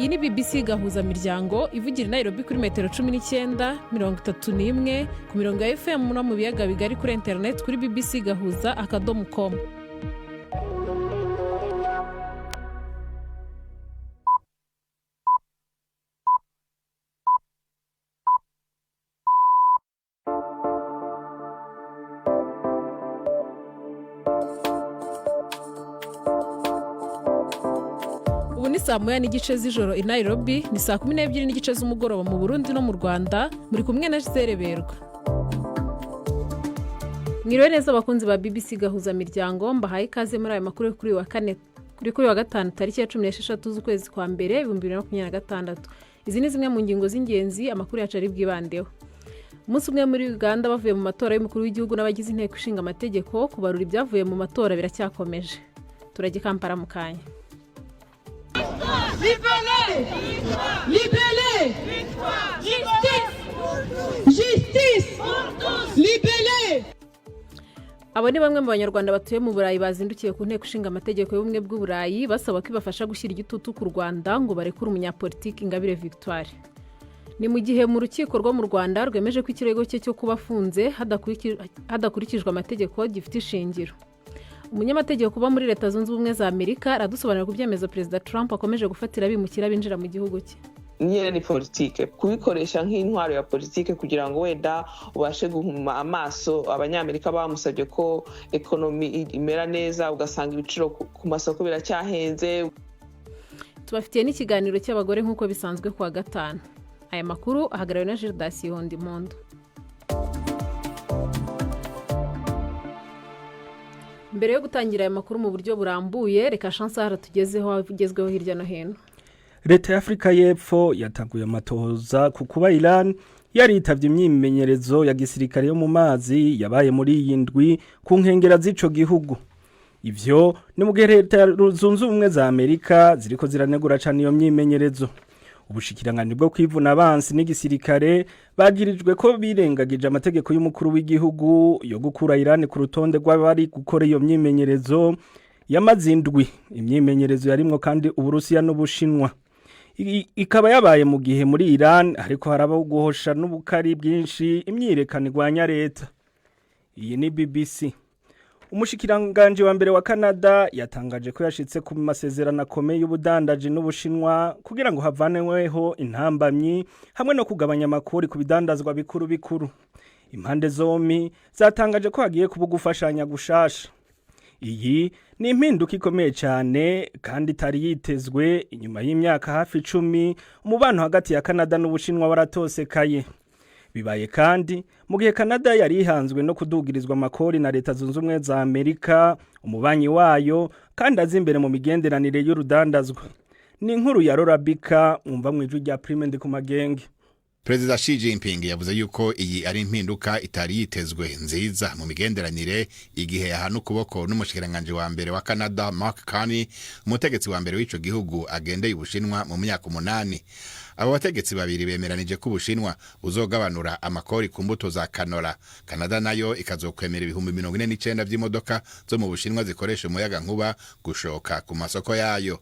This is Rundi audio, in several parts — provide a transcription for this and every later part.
Iyi ni BBC Gahuza Miryango ivugira i Nairobi kuri metero 19, 31, ku mirongo ya FM no mu biyaga bigari, kuri interineti kuri bbcgahuza.com. Ubu ni saa 1:30 z'ijoro i Nairobi, ni saa 12:30 z'umugoroba mu Burundi no mu Rwanda. Muri kumwe na Gisele Berwa. Mwiriwe neza abakunzi ba BBC Gahuza Miryango, mbahaye ikaze muri aya makuru yo kuri uyu wa kane, kuri wa gatanu, tariki ya 16 z'ukwezi kwa mbere 2026. Izi ni zimwe mu ngingo z'ingenzi amakuru yacu ari bwibandeho. Umunsi umwe muri Uganda bavuye mu matora y'umukuru w'igihugu n'abagize inteko ishinga amategeko, kubarura ibyavuye mu matora biracyakomeje. Turajya i Kampala mu kanya. Libérez! Libérez! Justice! Justice! Libérez! Abo ni bamwe mu Banyarwanda batuye mu Burayi bazindukiye ku Nteko Ishinga Amategeko y'Ubumwe bw'Uburayi basaba ko ibafasha gushyira igitutu ku Rwanda ngo barekure umunyapolitiki Ingabire Victoire. Ni mu gihe mu rukiko rwo mu Rwanda rwemeje ko ikirego cye cyo kuba afunze hadakurikijwe amategeko gifite ishingiro. Umunyamategeko uba muri Leta Zunze Ubumwe za Amerika aradusobanurira ku byemezo Perezida Trump akomeje gufatira abimukira binjira mu gihugu cye. Nyine ni politike, kubikoresha nk'intwaro ya politike kugira ngo wenda ubashe guhuma amaso Abanyamerika bamusabye ko economy imera neza, ugasanga ibiciro ku masoko biracyahenze. Tubafitiye n'ikiganiro cy'abagore nk'uko bisanzwe kuwa gatanu. Aya makuru ahagarariwe na Gildas Impundu. Mbere yo gutangira aya makuru mu buryo burambuye, reka Chancel tugezeho agezweho hirya no hino. Leta ya Afurika y'Epfo yatanguye amatohoza ku kuba Iran yaritabye imyimenyerezo ya gisirikare yo mu mazi yabaye muri iyi ndwi ku nkengera z'ico gihugu. Ivyo ni mu gihe Leta Zunze Ubumwe za Amerika ziriko ziranegura cane iyo myimenyerezo. Ubushikiranganji bwo kwivuna abansi n'igisirikare bagirijwe ko birengagije amategeko y'umukuru w'igihugu yo gukura Iran ku rutonde rw'abari gukora iyo myimenyerezo yamaze indwi. Imyimenyerezo yarimwo kandi Uburusiya n'Ubushinwa. Ikaba yabaye mu gihe muri Iran ariko haraba guhosha n'ubukari bwinshi imyiyerekano igwanya leta. Iyi ni BBC. Umushikiranganje wa mbere wa Canada yatangaje ko yashitse ku masezerano akomeye y'ubudandaji n'Ubushinwa kugira ngo havanweho intambamyi hamwe no kugabanya amakori ku bidandazwa bikuru bikuru. Impande zombi zatangaje ko hagiye kuba gufashanya gushasha. Iyi ni impinduka ikomeye cyane kandi itari yitezwe inyuma y'imyaka hafi 10 umubano hagati ya Canada n'Ubushinwa waratosekaye. Bibaye kandi mu gihe Canada yari ihanzwe no kudugirizwa amakori na Leta Zunze Ubumwe za Amerika, umubanyi wayo kandi azi imbere mu migenderanire y'urudandazwa. Ni inkuru ya Rorabika mwumva mu ijwi rya Prime ndi ku magenge. Perezida Xi Jinping yavuze yuko iyi ari impinduka itari yitezwe nziza mu migenderanire, igihe yahana ukuboko n'umushikiranganje wa mbere wa Canada Mark Carney, umutegetsi wa mbere w'ico gihugu agendeye Ubushinwa mu myaka 8. Abo bategetsi babiri bemeranije ko Ubushinwa buzogabanura amakori ku mbuto za canola, Canada nayo ikazokwemera 49,000 vy'imodoka zo mu Bushinwa zikoresha umuyaga nkuba gushoka ku masoko yayo.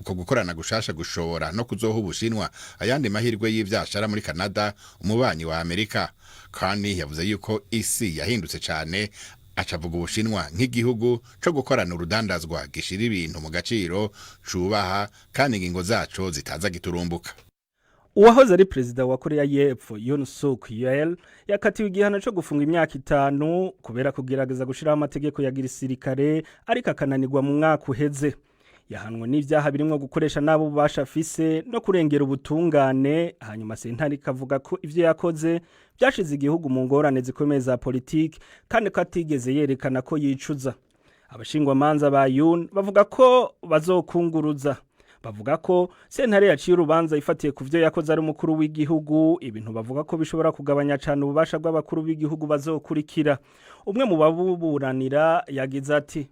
Uko gukorana gushasha gushobora no kuzoha Ubushinwa ayandi mahirwe y'ivyashara muri Canada, umubanyi wa Amerika. Carney yavuze yuko isi yahindutse cane, acavuga Ubushinwa nk'igihugu co gukorana urudandazwa gishira ibintu mu gaciro, cubaha kandi ingingo zaco zitaza giturumbuka. Uwahoze ari perezida wa Korea y'Epfo Yoon Suk Yeol yakatiwe igihano cyo gufunga imyaka 5 kubera kugerageza gushiraho amategeko ya gisirikare ariko akananirwa mu mwaka uheze. Yahanwe n'ivyaha birimwo gukoresha nabo ububasha afise no kurengera ubutungane, hanyuma sentare ikavuga ko ivyo yakoze byashize igihugu mu ngorane zikomeye za politiki kandi ko atigeze yerekana ko yicuza. Abashingwamanza ba Yoon bavuga ko bazokunguruza. Bavuga ko sentare yaciye urubanza ifatiye ku vyo yakoze ari umukuru w'igihugu, ibintu bavuga ko bishobora kugabanya cane ububasha bw'abakuru b'igihugu bazokurikira. Umwe mu babuburanira yagize ati: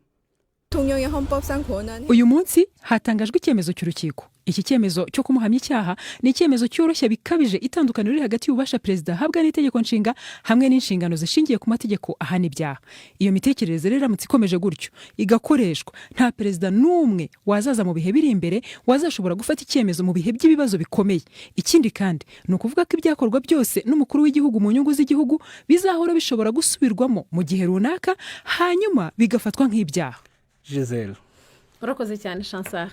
Uyu munsi hatangajwe icyemezo cy'urukiko. Iki cyemezo cyo kumuhamya icyaha ni icyemezo cyoroshya bikabije itandukaniro riri hagati y'ububasha perezida ahabwa n'itegeko nshinga hamwe n'inshingano zishingiye ku mategeko ahana ibyaha. Iyo mitekerereze rero iramutse ikomeje gutyo igakoreshwa, nta perezida n'umwe wazaza mu bihe biri imbere wazashobora gufata icyemezo mu bihe by'ibibazo bikomeye. Ikindi kandi ni ukuvuga ko ibyakorwa byose n'umukuru w'igihugu mu nyungu z'igihugu bizahora bishobora gusubirwamo mu gihe runaka, hanyuma bigafatwa nk'ibyaha. Gisele. Urakoze cyane, Chansar.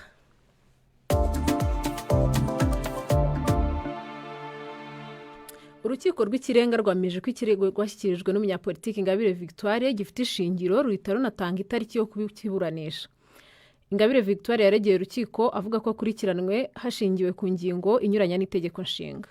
Urukiko rw'Ikirenga rwameje ko ikirego rwashyikirijwe n'umunyapolitiki Ingabire Victoire gifite ishingiro, ruhita runatanga itariki yo kukiburanisha. Ingabire Victoire yaregeye urukiko avuga ko akurikiranwe hashingiwe ku ngingo inyuranya n'itegeko nshinga.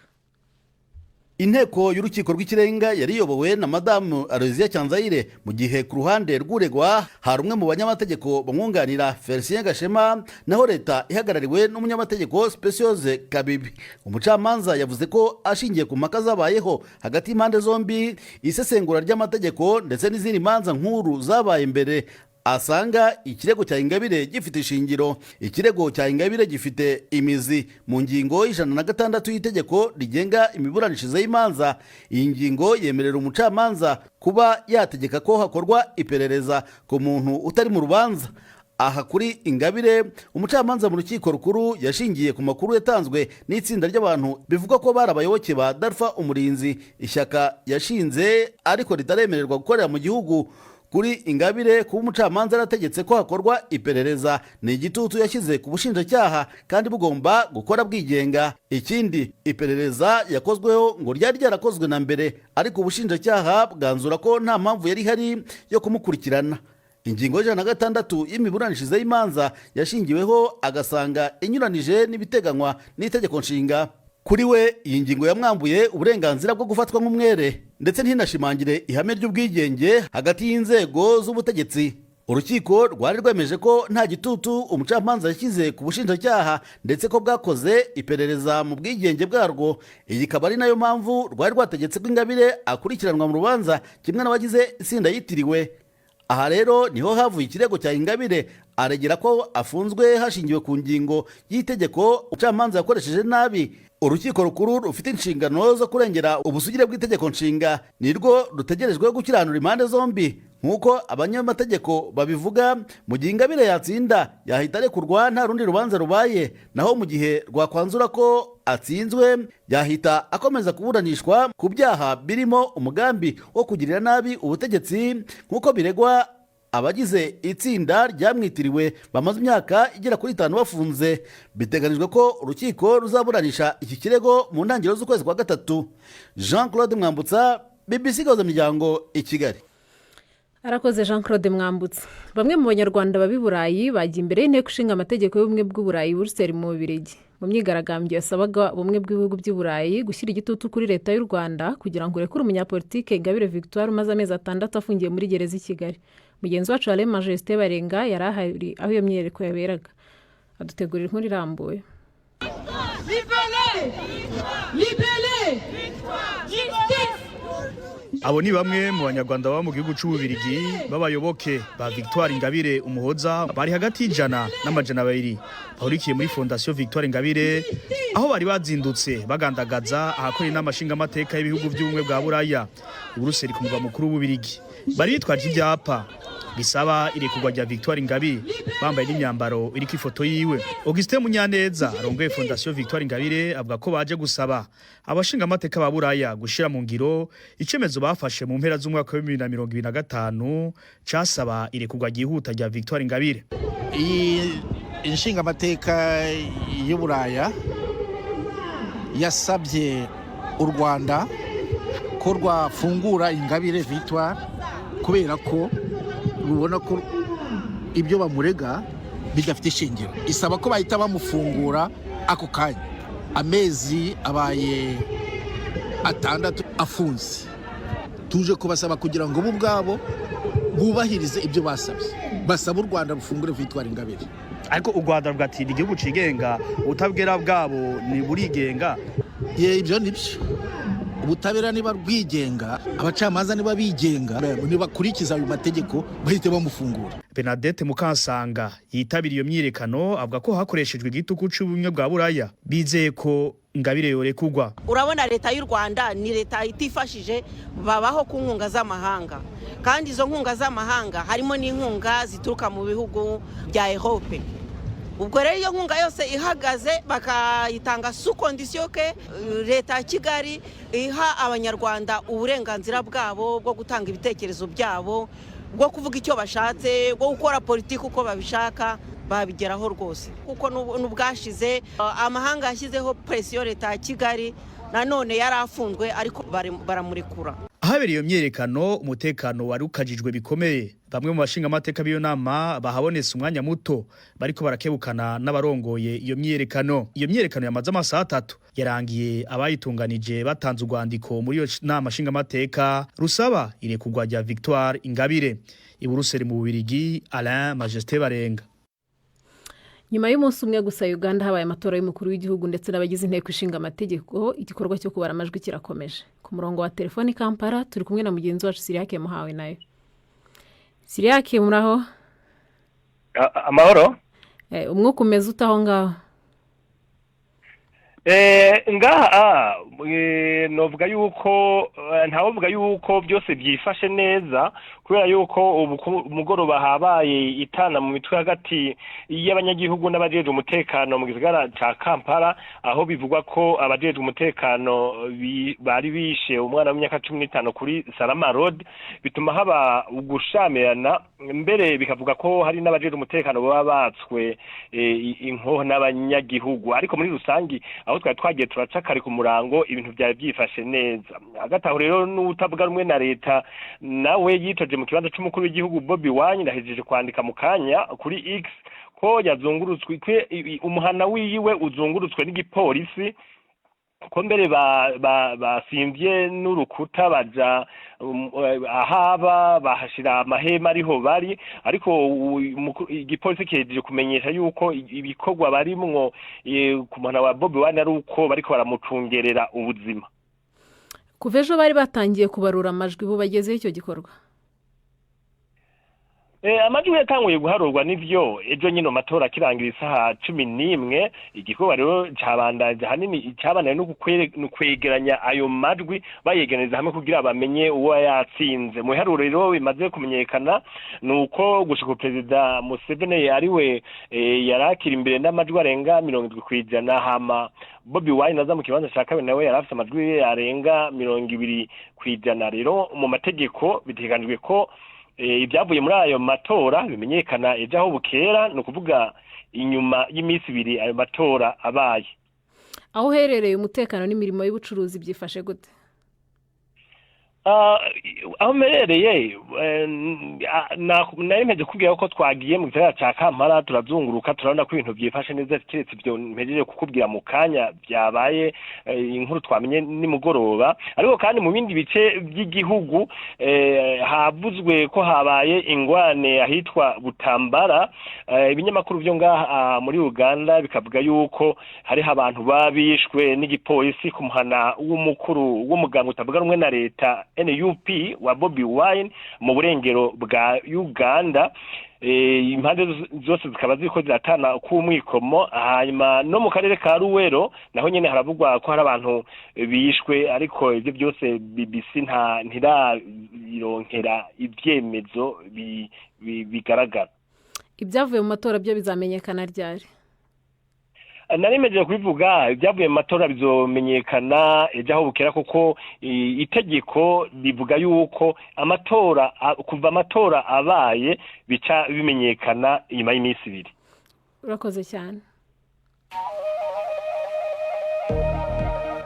Inteko y'Urukiko rw'Ikirenga yari iyobowe na Madamu Aloysia Cyanzayire, mu gihe ku ruhande rw'uregwa hari umwe mu banyamategeko bamwunganira, Felicien Gashema, naho leta ihagarariwe n'umunyamategeko Speciose Kabibi. Umucamanza yavuze ko ashingiye ku mpaka zabayeho hagati y'impande zombi, isesengura ry'amategeko ndetse n'izindi manza nkuru zabaye mbere, asanga ikirego cya Ingabire gifite ishingiro. Ikirego cya Ingabire gifite imizi mu ngingo y'106 y'itegeko rigenga imiburanishirize y'imanza. Iyi ngingo yemerera umucamanza kuba yategeka ko hakorwa iperereza ku muntu utari mu rubanza. Aha kuri Ingabire, umucamanza mu Rukiko Rukuru yashingiye ku makuru yatanzwe n'itsinda ry'abantu bivugwa ko bari abayoboke ba DALFA Umurinzi, ishyaka yashinze ariko ritaremererwa gukorera mu gihugu. Kuri Ingabire, kuba umucamanza yarategetse ko hakorwa iperereza ni igitutu yashyize ku bushinjacyaha kandi bugomba gukora bwigenga. Ikindi, iperereza yakozweho ngo ryari ryarakozwe na mbere, ariko ubushinjacyaha bwanzura ko nta mpamvu yari ihari yo kumukurikirana. Ingingo y'106 y'imiburanishirize y'imanza yashingiweho, agasanga inyuranije n'ibiteganywa n'itegeko nshinga. Kuri we, iyi ngingo yamwambuye uburenganzira bwo gufatwa nk'umwere, ndetse ntinashimangire ihame ry'ubwigenge hagati y'inzego z'ubutegetsi. Urukiko rwari rwemeje ko nta gitutu umucamanza yashyize ku bushinjacyaha, ndetse ko bwakoze iperereza mu bwigenge bwarwo. Iyi ikaba ari nayo mpamvu rwari rwategetse ko Ingabire akurikiranwa mu rubanza kimwe n'abagize itsinda yitiriwe. Aha rero niho havuye ikirego cya Ingabire, aregera ko afunzwe hashingiwe ku ngingo y'itegeko umucamanza yakoresheje nabi. Urukiko Rukuru rufite inshingano zo kurengera ubusugire bw'itegeko nshinga nirwo rutegerejweho gukiranura impande zombi, nk'uko abanyamategeko babivuga. Mu gihe Ingabire yatsinda, yahita arekurwa nta rundi rubanza rubaye, naho mu gihe rwakwanzura ko atsinzwe, yahita akomeza kuburanishwa ku byaha birimo umugambi wo kugirira nabi ubutegetsi, nk'uko biregwa abagize itsinda ryamwitiriwe bamaze imyaka igera kuri 5 bafunze. Biteganijwe ko urukiko ruzaburanisha iki kirego mu ntangiriro z'ukwezi kwa gatatu. Jean Claude Mwambutsa, BBC Gahuzamiryango, i Kigali. Arakoze Jean Claude Mwambutsa. Bamwe mu Banyarwanda baba i Burayi bagiye imbere y'Inteko Ishinga Amategeko y'Ubumwe bw'Uburayi, Buruseli mu Bubirigi, mu myigaragambyo yasabaga Ubumwe bw'Ibihugu by'i Burayi gushyira igitutu kuri leta y'u Rwanda kugira ngo urekure umunyapolitike Ingabire Victoire umaze amezi 6 afungiye muri gereza i Kigali. Mugenzi wacu Alain Majesté Barenga yari ahari aho iyo myiyereko yaberaga, adutegurira inkuru irambuye. Libérez! Libérez! Justice! Abo ni bamwe mu Banyarwanda baba mu gihugu c'Ububirigi b'abayoboke ba Victoire Ingabire Umuhoza. Bari hagati y'100 n'200 bahurikiye muri Fondation Victoire Ingabire, aho bari bazindutse bagandagaza ahakora Inama Nshingamateka y'ibihugu by'Ubumwe bwa Buraya i Buruseli, ku mugwa mukuru w'Ububirigi. Bari bitwaje ivyapa bisaba irekurwa rya Victoire Ingabire, bambaye n'imyambaro iriko ifoto yiwe. Augustin Munyaneza arongoye Fondation Victoire Ingabire avuga ko baje gusaba abashingamateka ba Buraya gushira mu ngiro icemezo bafashe mu mpera z'umwaka wa 2025 casaba irekurwa ryihuta rya Victoire Ingabire. Iyi inshingamateka y'Uburaya yasabye u Rwanda ko rwafungura Ingabire Victoire kubera ko rubona ko ibyo bamurega bidafite ishingiro. Isaba ko bahita bamufungura ako kanya. Amezi abaye 6 afunze. Tuje kubasaba kugira ngo bo ubwabo bubahirize ibyo basabye, basaba u Rwanda rufungure Victoire Ingabire. Ariko u Rwanda ruvuga ati igihugu cigenga, ubutabera bwabo ni burigenga. Ye, ibyo ni byo. Ubutabera niba rwigenga, abacamanza niba bigenga, nibakurikiza ayo mategeko, bahite bamufungura. Bernadette Mukansanga yitabiriye iyo myiyerekano avuga ko hakoreshejwe igitugu c'Ubumwe bwa Buraya, bizeye ko Ingabire yorekugwa. Urabona, leta y'u Rwanda ni leta itifashije, babaho ku nkunga z'amahanga, kandi izo nkunga z'amahanga harimo n'inkunga zituruka mu bihugu bya Europe. Ubwo rero iyo nkunga yose ihagaze, bakayitanga sous condition que leta ya Kigali iha Abanyarwanda uburenganzira bwabo bwo gutanga ibitekerezo byabo, bwo kuvuga icyo bashatse, bwo gukora politiki uko babishaka, babigeraho rwose, kuko n'ubwashize amahanga yashyizeho pression leta ya Kigali, nanone yari afunzwe ariko baramurekura. Ahabereye iyo myiyerekano umutekano wari ukajijwe bikomeye. Bamwe mu bashinga amateka b'iyo nama bahabonetse umwanya muto bariko barakebukana n'abarongoye iyo myiyerekano. Iyo myiyerekano yamaze amasaha 3, yarangiye abayitunganije batanze urwandiko muri iyo nama nshingamateka rusaba irekurwa rya Victoire Ingabire. I Buruseli mu Bubirigi, Alain Majesté Barenga. Nyuma y'umunsi umwe gusa Uganda habaye amatora y'umukuru w'igihugu ndetse n'abagize inteko ishinga amategeko, igikorwa cyo kubara amajwi kirakomeje. Ku murongo wa telefoni Kampala turi kumwe na mugenzi wacu Siriyake Muhawe nayo. Siriyake, muraho? Amahoro. Umwuka umeze ute aho ngaho? Ngaha novuga yuko ntawovuga yuko byose byifashe neza, kubera yuko ubu mugoroba habaye itana mu mitwe hagati y'abanyagihugu n'abajejwe umutekano mu gisagara ca Kampala, aho bivugwa ko abajejwe umutekano bari bishe umwana w'imyaka 15 kuri Salama Road, bituma haba ugushamirana. Mbere bikavuga ko hari n'abajejwe umutekano baba batswe inkoho n'abanyagihugu. Ariko muri rusangi, aho twari twagiye turaca kare ku murango, ibintu byari byifashe neza. Hagati aho rero, n'utavuga rumwe na leta nawe yitoje mu kibanza c'umukuru w'igihugu, Bobi Wine, yahejeje kwandika mu kanya kuri X ko yazungurutswe, umuhana wiwe uzungurutswe n'igipolisi, ko mbere basimvye n'urukuta baja ahaba bahashira amahema ariho bari. Ariko igipolisi kihejeje kumenyesha yuko ibikorwa barimwo ku muhana wa Bobi Wine ari uko bariko baramucungerera ubuzima. Kuva ejo bari batangiye kubarura amajwi, ubu bagezeho icyo gikorwa? Amajwi yatanguye guharurwa nivyo ejo nyine amatora akirangira isaha 11. Igikorwa rero cabandaje, hanini cabandaye no kwegeranya ayo majwi, bayegeraniza hamwe kugira bamenye uwo yatsinze. Mu biharuro rero bimaze kumenyekana ni uko gushika Perezida Museveni ariwe yarakira imbere n'amajwi arenga 70%, hama Bobi Wine aza mu kibanza ca kabiri, nawe yari afise amajwi arenga 20%. Rero mu mategeko biteganijwe ko ibyavuye muri ayo matora bimenyekana ejo aho bukera, ni ukuvuga inyuma y'iminsi 2 ayo matora abaye. Aho uherereye, umutekano n'imirimo y'ubucuruzi byifashe gute? Aho mperereye, nari mpeje kubwira ko twagiye mu gisagara ca Kampala, turazunguruka, turabona ko ibintu byifashe neza, keretse ibyo mpejeje kukubwira mu kanya byabaye, inkuru twamenye nimugoroba. Ariko kandi mu bindi bice by'igihugu havuzwe ko habaye ingwane ahitwa Butambara. Ibinyamakuru byo ngaha muri Uganda bikavuga yuko hariho abantu babishwe n'igipolisi ku muhana w'umukuru w'umuganga utavuga rumwe na leta NUP wa Bobi Wine mu burengero bwa Uganda. Impande zose zikaba ziriko ziratana k'umwikomo. Hanyuma no mu karere ka Luwero naho nyene haravugwa ko hari abantu bishwe, ariko ivyo byose BBC nta ntirabironkera ivyemezo bigaragara. Ibyavuye mu matora byo bizamenyekana ryari? Nari kubivuga, ibyavuye mu matora bizomenyekana ejo aho bukera, kuko itegeko rivuga yuko amatora, kuva amatora abaye, bica bimenyekana inyuma y'iminsi 2. Urakoze cyane.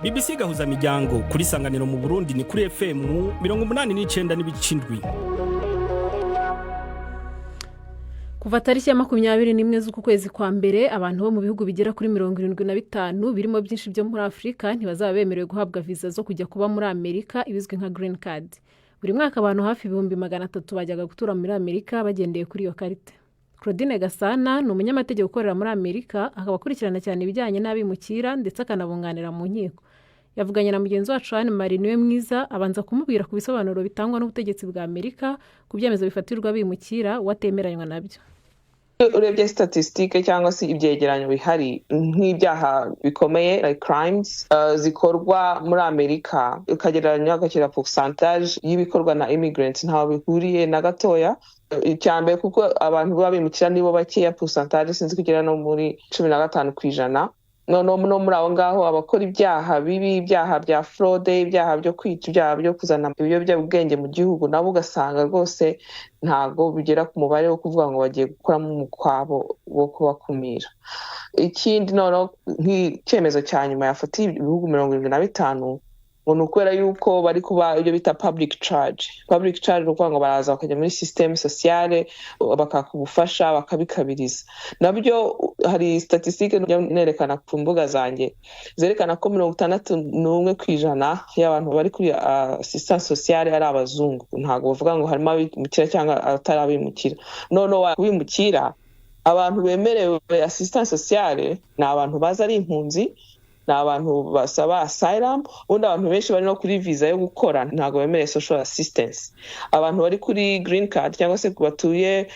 BBC Gahuza Miryango kuri Sanganiro mu Burundi ni kuri FM 89.7. Kuva tariki ya 21 z'uku kwezi kwa mbere, abantu bo mu bihugu bigera kuri 75 birimo byinshi byo muri Afurika ntibazaba bemerewe guhabwa viza zo kujya kuba muri Amerika, ibizwi nka green card. Buri mwaka abantu hafi 300,000 bajyaga gutura muri Amerika bagendeye kuri iyo karita. Claudine Gasana ni umunyamategeko ukorera muri Amerika, akaba akurikirana cyane ibijyanye n'abimukira ndetse akanabunganira mu nkiko. Yavuganye na mugenzi wacu Anne Marie Niwe Mwiza, abanza kumubwira ku bisobanuro bitangwa n'ubutegetsi bwa Amerika ku byemezo bifatirwa abimukira watemeranywa nabyo. Urebye statistique cyangwa se ibyegeranyo bihari, nk'ibyaha bikomeye, like crimes zikorwa muri Amerika, ukagereranya ugashyira pourcentage y'ibikorwa na immigrants, ntaho bihuriye na gatoya. Icya mbere, kuko abantu baba bimukira nibo bakeya, pourcentage sinzi kugera no muri 15%. Noneho no muri abo ngaho, abakora ibyaha bibi, ibyaha bya fraude, ibyaha byo kwica, ibyaha byo kuzana ibiyobyabwenge mu gihugu, nabo ugasanga rwose ntabwo bigera ku mubare wo kuvuga ngo bagiye gukuramo umukwabo wo kubakumira. Ikindi noneho, nk'icyemezo cya nyuma yafatiye ibihugu 75, ngo ni ukubera yuko bari kuba ibyo bita public charge. Public charge ni ukuvuga ngo baraza bakajya muri système sociale, bakaka ubufasha, bakabikabiriza. Nabyo hari statistique nerekana ku mbuga zanjye zerekana ko 61% y'abantu bari kuri assistance sociale ari abazungu. Ntabwo bavuga ngo harimo abimukira cyangwa atari abimukira. Noneho abimukira, abantu bemerewe assistance sociale ni abantu baza ari impunzi, ni abantu basaba asylum. Ubundi abantu benshi bari no kuri visa yo gukora ntabwo bemerewe social assistance. Abantu bari kuri green card cyangwa se batuye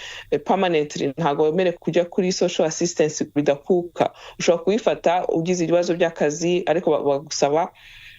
permanently ntabwo bemerewe kujya kuri social assistance bidakuka. Ushobora kuyifata ugize ibibazo by'akazi, ariko bagusaba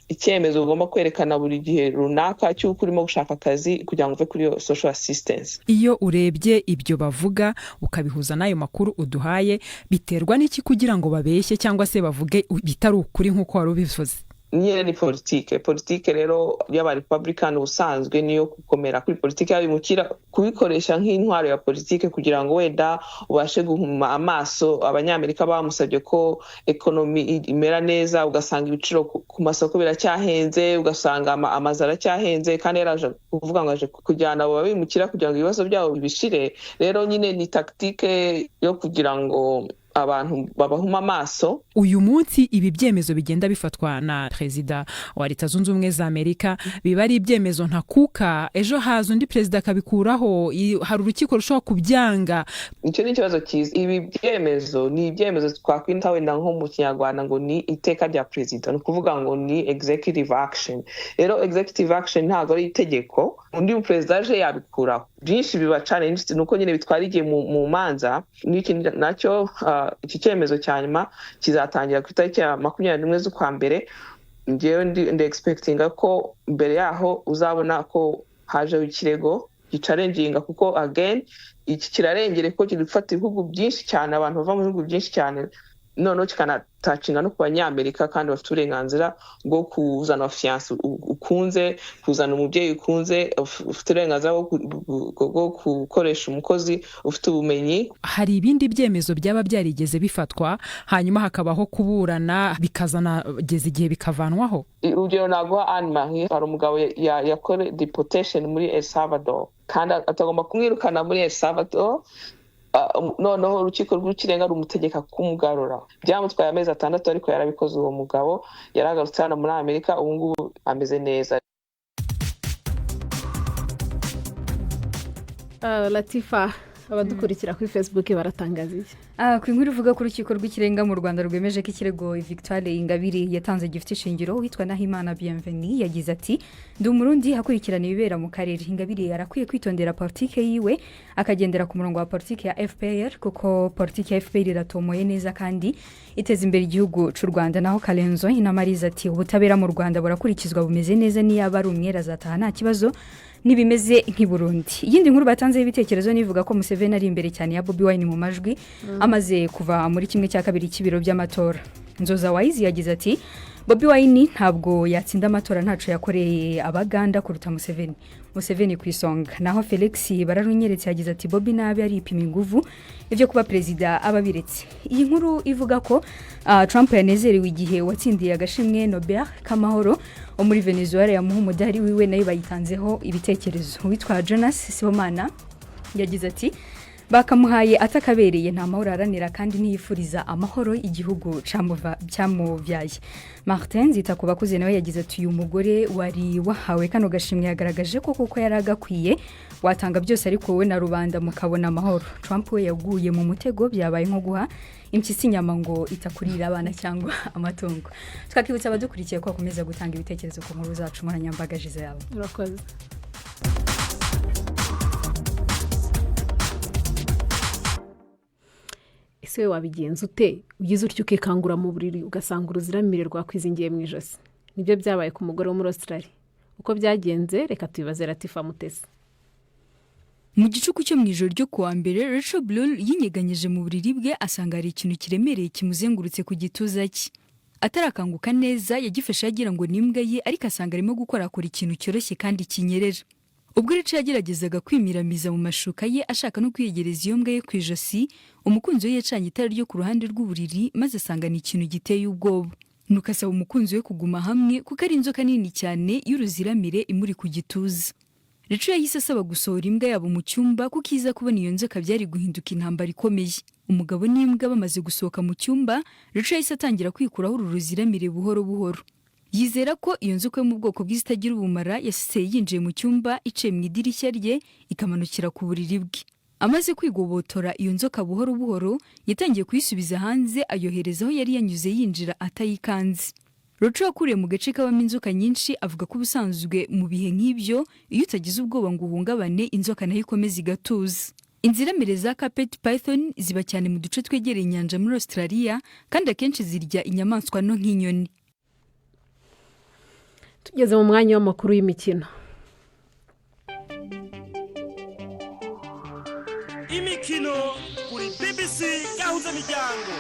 icyemezo ugomba kwerekana buri gihe runaka cy'uko urimo gushaka akazi kugira ngo uve kuri iyo social assistance. Iyo urebye ibyo bavuga ukabihuza n'ayo makuru uduhaye, biterwa n'iki kugira ngo babeshye cyangwa se bavuge bitari ukuri nk'uko wari ubivuze? Nyine ni politike. Politike rero y'aba Republican ubusanzwe niyo gukomera kuri politike y'abimukira, kubikoresha nk'intwaro ya politike kugira ngo wenda ubashe guhuma amaso abanyamerika bamusabye ko economy imera neza, ugasanga ibiciro ku masoko biracyahenze, ugasanga amazu aracyahenze, kandi yaraje kuvuga ngo aje kujyana abo babimukira kugira ngo ibibazo byabo bishire. Rero nyine ni tactique yo kugira ngo abantu babahuma amaso. Uyu munsi ibi byemezo bigenda bifatwa na perezida wa Leta Zunze Ubumwe za Amerika biba ari ibyemezo ntakuka. Ejo haza undi perezida akabikuraho, hari urukiko rushobora kubyanga? Icyo ni ikibazo cyiza. Ibi byemezo ni ibyemezo twakwita wenda nko mu Kinyarwanda ngo ni iteka rya perezida, ni ukuvuga ngo ni executive action. Rero executive action ntabwo ari itegeko, undi perezida aje yabikuraho. Byinshi biba challenged, ni uko nyine bitwara igihe mu manza. N'iki nacyo, iki cyemezo cya nyuma kizatangira ku itariki ya 21 z'ukwa mbere. Ngewe ndi expectinga ko mbere yaho uzabona ko hajeho ikirego gichallenginga, kuko again iki kirarengere, ko kiri gufata ibihugu byinshi cyane, abantu bava mu bihugu byinshi cyane, noneho kikanatouchinga no ku Banyamerika kandi bafite uburenganzira bwo kuzana fiancé ukunze, kuzana umubyeyi ukunze, ufite uburenganzira bwo gukoresha umukozi ufite ubumenyi. Hari ibindi byemezo byaba byarigeze bifatwa, hanyuma hakabaho kuburana, bikazanageza igihe bikavanwaho? Urugero naguha, Anne Marie, hari umugabo yakore deportation muri El Salvador kandi atagomba kumwirukana muri El Salvador. Noneho urukiko rw'ikirenga rumutegeka kumugarura. Byamutwaye amezi 6, ariko yarabikoze. Uwo mugabo yaragarutse hano muri Amerika, ubu ngubu ameze neza. Latifa, abadukurikira kuri Facebook baratangaza iki? Ku inkuru ivuga ko urukiko rw'ikirenga mu Rwanda rwemeje ko ikirego Victoire Ingabire yatanze gifite ishingiro, witwa Nahimana Bienveni yagize ati: "Ndi Umurundi akurikirana ibibera mu karere. Ingabire arakwiye kwitondera politike yiwe, akagendera ku murongo wa politike ya FPR, kuko politike ya FPR iratomoye neza kandi iteza imbere igihugu cy'u Rwanda." Naho Karenzo Inamariza ati: "Ubutabera mu Rwanda burakurikizwa, bumeze neza, niyaba ari umwere azataha, nta kibazo, ntibimeze nk'i Burundi." Iyindi nkuru batanzeho ibitekerezo nivuga ko Museveni ari imbere cyane ya Bobi Wine mu majwi, amaze kuva muri 1/2 cy'ibiro by'amatora. Nzoza Wayizi yagize ati: "Bobi Wine ntabwo yatsinda amatora, ntaco yakoreye Abaganda kuruta Museveni. Museveni ku isonga." Naho Felix Bararunyeretse yagize ati: "Bobi nabi aripima inguvu, ibyo kuba perezida aba abiretse." Iyi nkuru ivuga ko Trump yanezerewe igihe watsindiye agashimwe Nobel k'amahoro wo muri Venezuela yamuha umudari wiwe, nayo bayitanzeho ibitekerezo. Uwitwa Jonas Sibomana yagize ati: Bakamuhaye atakabereye, nta mahoro aharanira kandi ntiyifuriza amahoro igihugu cyamubyaye. Martin Zita ku bakuze nawe yagize ati: "Uyu mugore wari wahawe kano gashimwe yagaragaje ko kuko yari agakwiye. Watanga byose ariko wowe na rubanda mukabona amahoro. Trump we yaguye mu mutego, byabaye nko guha impyisi inyama ngo itakurira abana cyangwa amatungo." Twakibutsa abadukurikiye ko bakomeza gutanga ibitekerezo ku nkuru zacu nkoranyambaga zabo. Urakoze. Ese we wabigenza ute ugize utyo ukikangura mu buriri ugasanga uruziramire rwakwizingiye mu ijosi? Nibyo byabaye ku mugore wo muri Australia. Uko byagenze reka tubibaze Latifa Mutesi. Mu gicuku cyo mu ijoro ryo kuwa mbere, Rachel Bloor yinyeganyije mu buriri bwe, asanga hari ikintu kiremereye kimuzengurutse ku gituza cye. Atarakanguka neza, yagifashe agira ngo ni imbwa ye, ariko asanga arimo gukorakora ikintu cyoroshye kandi kinyerera. Ubwo Rachel yageragezaga kwimiramiza mu mashuka ye, ashaka no kwiyegereza iyo mbwa ye ku ijosi, umukunzi we yacanye itara ryo ku ruhande rw'uburiri, maze asanga ni ikintu giteye ubwoba. Nuko asaba umukunzi we kuguma hamwe kuko ari inzoka nini cyane y'uruziramire imuri ku gituza. Rachel yahise asaba gusohora imbwa yabo mu cyumba, kuko iza kubona iyo nzoka byari guhinduka intambara ikomeye. Umugabo n'imbwa bamaze gusohoka mu cyumba, Rachel yahise atangira kwikuraho uru ruziramire buhoro buhoro. Yizera ko iyo nzoka yo mu bwoko bw'izitagira ubumara yaseseye yinjiye mu cyumba iciye mu idirishya rye, ikamanukira ku buriri bwe. Amaze kwigobotora iyo nzoka buhoro buhoro, yatangiye kuyisubiza hanze, ayohereza aho yari yanyuze yinjira atayikanze. Rachel wakuriye mu gace kabamo inzoka nyinshi avuga ko ubusanzwe mu bihe nk'ibyo, iyo utagize ubwoba ngo uhungabane, inzoka nayo ikomeza igatuza. Inziramire za carpet python ziba cyane mu duce twegereye inyanja muri Australia, kandi akenshi zirya inyamaswa nto nk'inyoni. Tugeze mu mwanya w'amakuru y'imikino. Imikino kuri BBC Gahuza Miryango.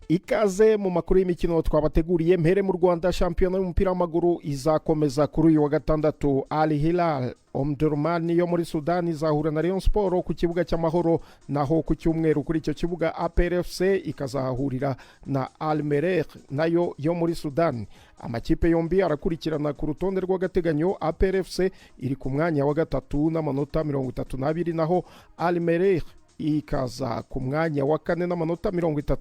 Ikaze mu makuru y'imikino twabateguriye. Mpere mu Rwanda. Shampiyona y'umupira w'amaguru izakomeza kuri uyu wa gatandatu. Al Hilal Omdurman yo muri Sudani izahura na Rayon Sport ku kibuga cy'Amahoro, naho ku cyumweru kuri icyo kibuga APR FC ikazahahurira na Al Merreikh nayo yo muri Sudani. Amakipe yombi arakurikirana ku rutonde rw'agateganyo. APR FC iri ku mwanya wa gatatu n'amanota 32, naho Al Merreikh ikaza ku mwanya wa kane n'amanota 30.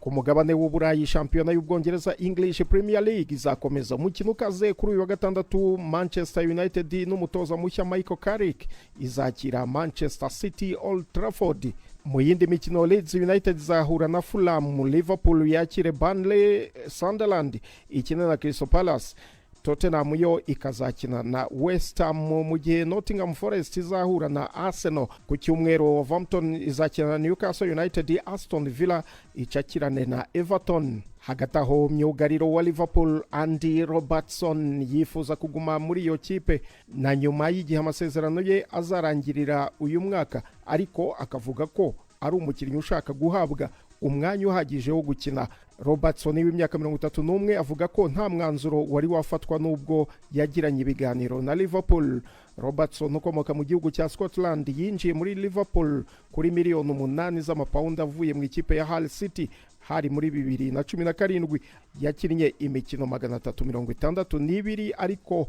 Ku mugabane w'Uburayi, shampiyona y'Ubwongereza, English Premier League, izakomeza. Umukino ukaze kuri uyu wa gatandatu, Manchester United n'umutoza mushya Michael Carrick izakira Manchester City Old Trafford. Mu yindi mikino, Leeds United izahura na Fulham, Liverpool yakire Burnley, Sunderland ikine na Crystal Palace, Tottenham yo ikazakina na West Ham, mu gihe Nottingham Forest izahura na Arsenal. Ku cyumweru, Wolverhampton izakina na Newcastle United, Aston Villa icakirane na Everton. Hagati aho, myugariro wa Liverpool Andy Robertson yifuza kuguma muri iyo kipe na nyuma y'igihe amasezerano ye azarangirira uyu mwaka, ariko akavuga ko ari umukinnyi ushaka guhabwa umwanya uhagije wo gukina. Robertson w'imyaka 31 avuga ko nta mwanzuro wari wafatwa n'ubwo yagiranye ibiganiro na Liverpool. Robertson ukomoka mu gihugu cya Scotland yinjiye muri Liverpool kuri miliyoni 8 z'amapawundi avuye mu ikipe ya Hull City, hari muri 2017. Yakinnye imikino 362, ariko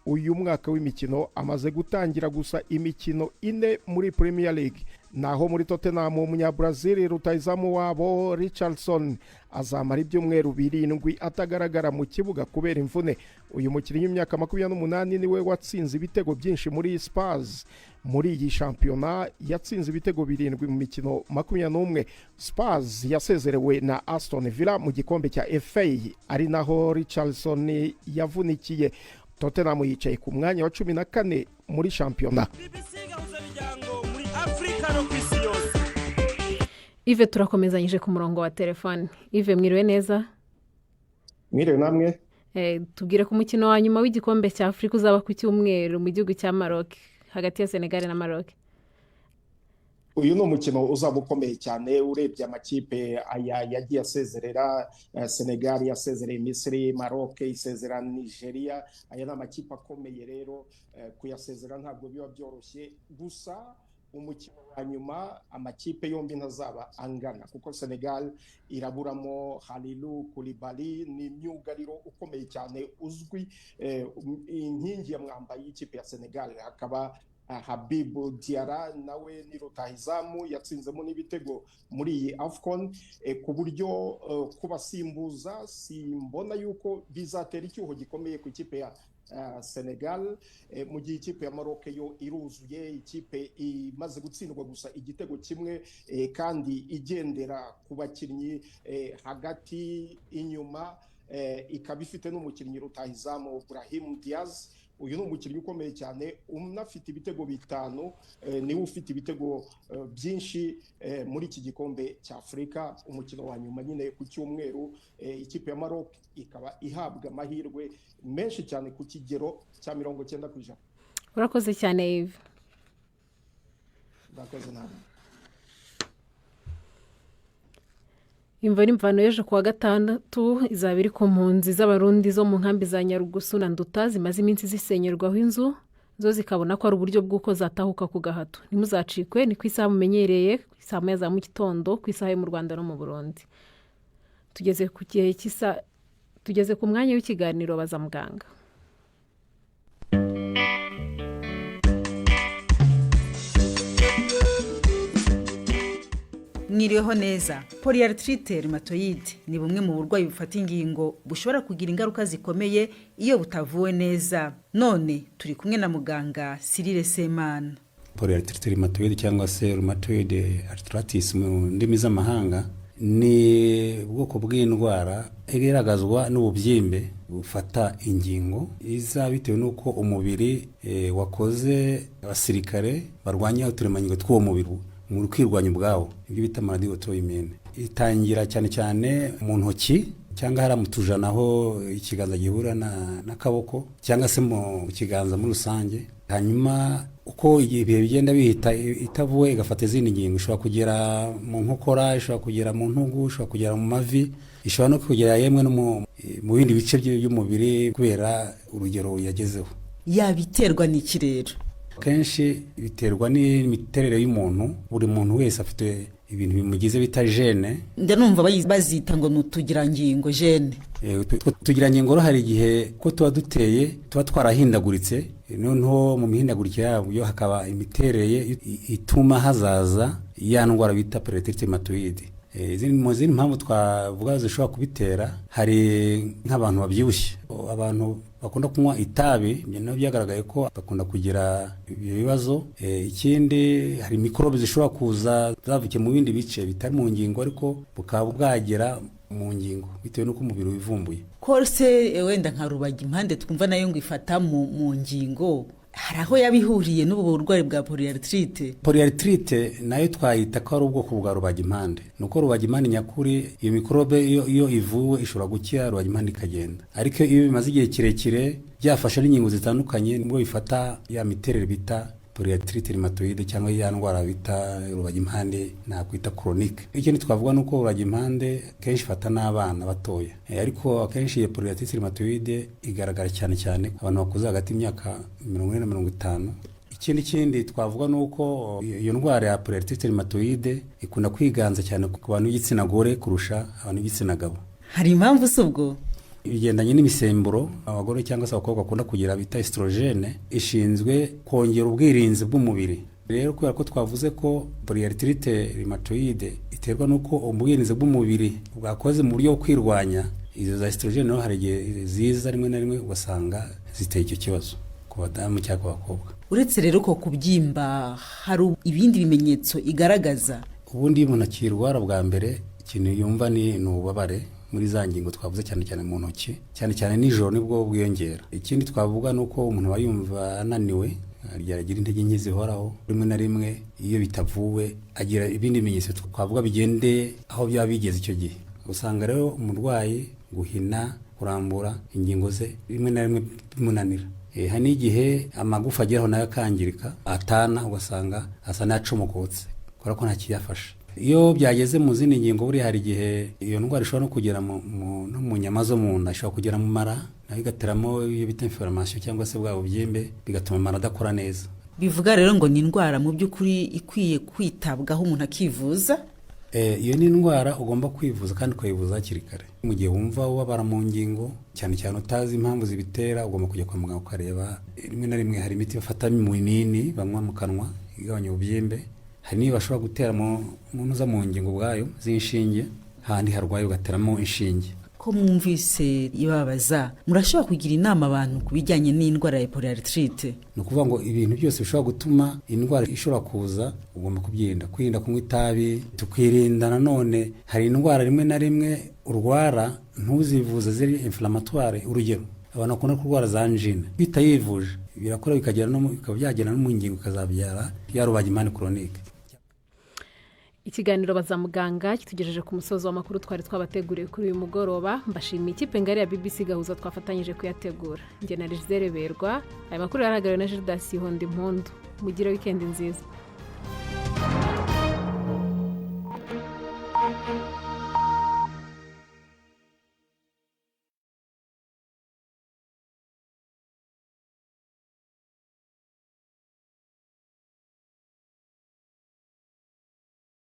uyu mwaka w'imikino amaze gutangira gusa imikino ine muri Premier League. Naho muri Tottenham, umunyabrazil rutahizamu wabo Richarlison azamara ibyumweru 7 atagaragara mu kibuga kubera imvune. Uyu mukinnyi w'imyaka 28 niwe watsinze ibitego byinshi muri Spurs muri iyi shampiyona, yatsinze ibitego 7 mu mikino 21. Spurs yasezerewe na Aston Villa mu gikombe cya FA, ari naho Richarlison yavunikiye. Tottenham yicaye ku mwanya wa 14 muri shampiyona. Muri Afurika no ku isi yose. Yves, turakomezanyije ku murongo wa telefone. Yves, mwiriwe neza? Mwiriwe namwe. Tubwire ku mukino wa nyuma w'igikombe cya Afurika uzaba ku cyumweru mu gihugu cya Maroc hagati ya Senegal na Maroc. Uyu ni umukino uzaba ukomeye cyane. Urebye amakipe aya yagiye asezerera, Senegal yasezereye Misiri, Maroc isezera Nigeria. Aya ni amakipe akomeye rero, kuyasezera ntabwo biba byoroshye. Gusa umukino wa nyuma amakipe yombi ntazaba angana, kuko Senegal iraburamo Kalidou Koulibaly, ni myugariro ukomeye cyane uzwi, inkingi ya mwamba y'ikipe ya Senegal, hakaba Habibu Diarra nawe ni rutahizamu, yatsinzemo n'ibitego muri iyi AFCON, ku buryo kubasimbuza simbona yuko bizatera icyuho gikomeye ku ikipe ya Senegal, mu gihe ikipe ya Maroc yo iruzuye, ikipe imaze gutsindwa gusa igitego kimwe, kandi igendera ku bakinnyi hagati, inyuma, ikaba ifite n'umukinnyi rutahizamu Brahim Diaz. Uyu ni umukinnyi ukomeye cyane, unafite ibitego 5, niwe ufite ibitego byinshi muri iki gikombe cya Afurika. Umukino wa nyuma nyine ku cyumweru, ikipe ya Maroc ikaba ihabwa amahirwe menshi cyane ku kigero cya 90%. Urakoze cyane, Yves. Urakoze nawe. Imvo n'imvano y'ejo kuwa gatandatu izaba iri ku mpunzi z'Abarundi zo mu nkambi za Nyarugusu na Nduta zimaze iminsi zisenyerwaho inzu, zo zikabona ko ari uburyo bw'uko zatahuka ku gahato. Ntimuzacikwe, ni ku isaha mumenyereye, saa 1 za mu gitondo ku isaha yo mu Rwanda no mu Burundi. Tugeze ku gihe cy'isa, tugeze ku mwanya w'ikiganiro Baza Muganga. Mwiriweho neza. Polyarthrite rheumatoid ni bumwe mu burwayi bufata ingingo bushobora kugira ingaruka zikomeye iyo butavuwe neza. None turi kumwe na muganga Cyril Semana. Polyarthrite rheumatoid cyangwa se rheumatoid arthritis mu ndimi z'amahanga ni ubwoko bw'indwara igaragazwa n'ububyimbe bufata ingingo, iza bitewe n'uko umubiri wakoze abasirikare barwanya uturemangingo tw'uwo mubiri mu kwirwanya ubwawo, ibyo bita maladie auto-immune. Itangira cyane cyane mu ntoki cyangwa hariya mu tujana aho ikiganza gihura n'akaboko, cyangwa se mu kiganza muri rusange. Hanyuma uko ibihe bigenda bihita itavuwe igafata izindi ngingo, ishobora kugera mu nkokora, ishobora kugera mu ntugu, ishobora kugera mu mavi, ishobora no kugera yemwe no mu bindi bice by'umubiri kubera urugero yagezeho. Yabiterwa n'iki rero? Kenshi biterwa n'imiterere y'umuntu. Buri muntu wese afite ibintu bimugize bita gene. Ndanumva bazita ngo ni utugirangingo, gene. Utugirangingo hari igihe ko tuba duteye tuba twarahindaguritse, noneho mu mihindagurikire yabyo hakaba imiterere ituma hazaza ya ndwara bita polyarthrite rheumatoid. Mu zindi mpamvu twavuga zishobora kubitera, hari nk'abantu babyibushye, abantu bakunda kunywa itabi, nabyo byagaragaye ko bakunda kugira ibyo bibazo. Ikindi hari mikorobe zishobora kuza zavukiye mu bindi bice bitari mu ngingo, ariko bukaba bwagera mu ngingo bitewe n'uko umubiri wivumbuye. Kose wenda nka rubagimpande twumva nayo ngo ifata mu ngingo, hari aho yabihuriye n'ubu burwayi bwa polyarthrite? Polyarthrite nayo twayita ko ari ubwoko bwa rubagimpande. Nuko rubagimpande nyakuri, iyo mikorobe iyo ivuwe ishobora gukira, rubagimpande ikagenda. Ariko iyo bimaze igihe kirekire byafashe n'ingingo zitandukanye, nibwo bifata ya miterere bita polyarthrite rheumatoid cyangwa ya ndwara bita rubagimpande nakwita chronique. Ikindi twavuga nuko rubagimpande kenshi ifata n'abana batoya, ariko akenshi iyo polyarthrite rheumatoid igaragara cyane cyane abantu bakuze hagati y'imyaka 40 na 50. Ikindi twavuga nuko iyo ndwara ya polyarthrite rheumatoid ikunda kwiganza cyane ku bantu b'igitsina gore kurusha abantu b'igitsina gabo. Hari impamvu se ubwo? Ibigendanye n'imisemburo abagore cyangwa se abakobwa bakunda kugira bita estrogene, ishinzwe kongera ubwirinzi bw'umubiri. Rero kubera ko twavuze ko polyarthrite rheumatoid iterwa n'uko ubwirinzi bw'umubiri bwakoze mu buryo bwo kwirwanya, izo za estrogene naho hari igihe ziza rimwe na rimwe ugasanga ziteye icyo kibazo ku badamu cyangwa ku bakobwa. Uretse rero ko kubyimba, hari ibindi bimenyetso igaragaza? Ubundi iyo umuntu akirwara bwa mbere, ikintu yumva ni ububabare muri za ngingo twavuze, cyane cyane mu ntoki, cyane cyane nijoro nibwo bwiyongera. Ikindi twavuga nuko umuntu aba yumva ananiwe, agira intege nke zihoraho. Rimwe na rimwe iyo bitavuwe agira ibindi bimenyetso twavuga bigendeye aho byaba bigeze icyo gihe. Usanga rero umurwayi guhina, kurambura ingingo ze rimwe na rimwe bimunanira. Hari n'igihe amagufa ageraho nayo akangirika, atana, ugasanga asa n'ayacomokotse kubera ko nta kiyafasha. Iyo byageze mu zindi ngingo, buriya hari igihe iyo ndwara ishobora no kugera no mu nyama zo mu nda, ishobora kugera mu mara, nayo igateramo iyo bita inflammation cyangwa se bwa bubyimbe, bigatuma amara adakora neza. Bivuga rero ngo ni indwara mu by'ukuri ikwiye kwitabwaho umuntu akivuza. Iyo ni indwara ugomba kwivuza kandi ukayivuza hakiri kare. Mu gihe wumva ubabara mu ngingo, cyane cyane utazi impamvu zibitera, ugomba kujya kwa muganga ukareba. Rimwe na rimwe hari imiti bafata mu binini banywa mu kanwa igabanya ububyimbe, hari n'iyo bashobora gutera mu ntuza mu ngingo ubwayo z'inshinge, hahandi harwaye ugateramo inshinge. Ko mwumvise ibabaza, murashobora kugira inama abantu ku bijyanye n'indwara ya polyarthrite? Ni ukuvuga ngo ibintu byose bishobora gutuma indwara ishobora kuza ugomba kubyirinda: kwirinda kunywa itabi, tukirinda nanone hari indwara rimwe na rimwe urwara ntuzivuze ziri inflammatoire. Urugero, abantu bakunda kurwara za angine bitayivuje, birakora bikagera no bikaba byagera no mu ngingo, ikazabyara ya rubagimpande chronique. Ikiganiro Baza Muganga kitugejeje ku musozo w'amakuru twari twabateguriye kuri uyu mugoroba. Mbashimiye ikipe ngari ya BBC Gahuza twafatanyije kuyategura. Njye na Gisele Berwa. Aya makuru yarahagarariwe na Gildas Honda Impundu. Mugire wikendi nziza.